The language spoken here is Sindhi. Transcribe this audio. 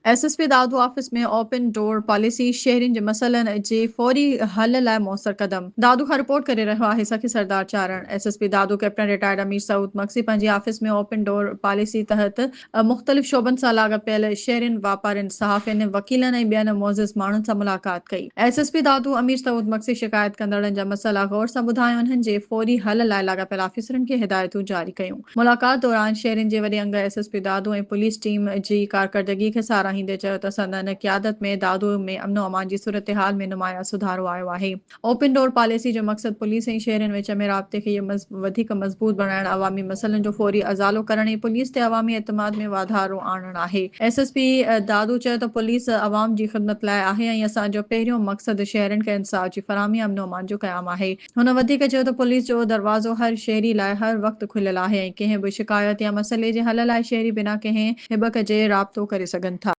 S S P Dadu office ۾ open door policy, شهرين جي مسئلن جي فوري حل لاء موثر قدم. دادو کان رپورٽ ڪري رهيو آهي Sakhi Sardar Charan. S S P Dadu captain retired Amir Saud Magsi پنهنجي آفيس ۾ اوپن ڊور پاليسي تحت مختلف شعبن سان لاڳاپيل شهرين، واپارين، صحافين، وڪيلن ۽ ٻين معزز ماڻهن سان ملاقات ڪئي. S S P Dadu Amir Saud Magsi شڪايت ڪندڙن جا مسئلا غور سان ٻڌا ۽ انهن جي فوري حل لاء لاڳاپيل آفيسرن کي هدايتون جاري ڪيون. ملاقات دوران شهرين جي وڏي انگ S S P Dadu ۽ police team جي ڪارڪردگي کي ساراهيندي چيو ته سندن قيادت ۾ دادو ۾ امن و امان جي صورتحال ۾ نمايان سڌارو آيو آهي. اوپن ڊور پاليسي جو مقصد پوليس ۽ شهرين وچ ۾ رابطي کي وڌيڪ مضبوط بڻائڻ، عوامي مسئلن جو فوري ازالو ڪرڻ ۽ پوليس تي عوامي اعتماد ۾ واڌارو آڻڻ آهي. ايس ايس پي دادو چيو ته پوليس عوام جي خدمت لاء آهي ۽ اسان جو پهريون مقصد شهرين کي انصاف جي فراهمي ۽ امن و امان جو قيام آهي. هن وڌيڪ چيو ته پوليس جو دروازو هر شهري لاء هر وقت کليل آهي ۽ ڪنهن به شڪايت يا مسئلي جي حل لاء شهري بنا ڪنهن هٻڪ جي رابطو ڪري سگهن ٿا.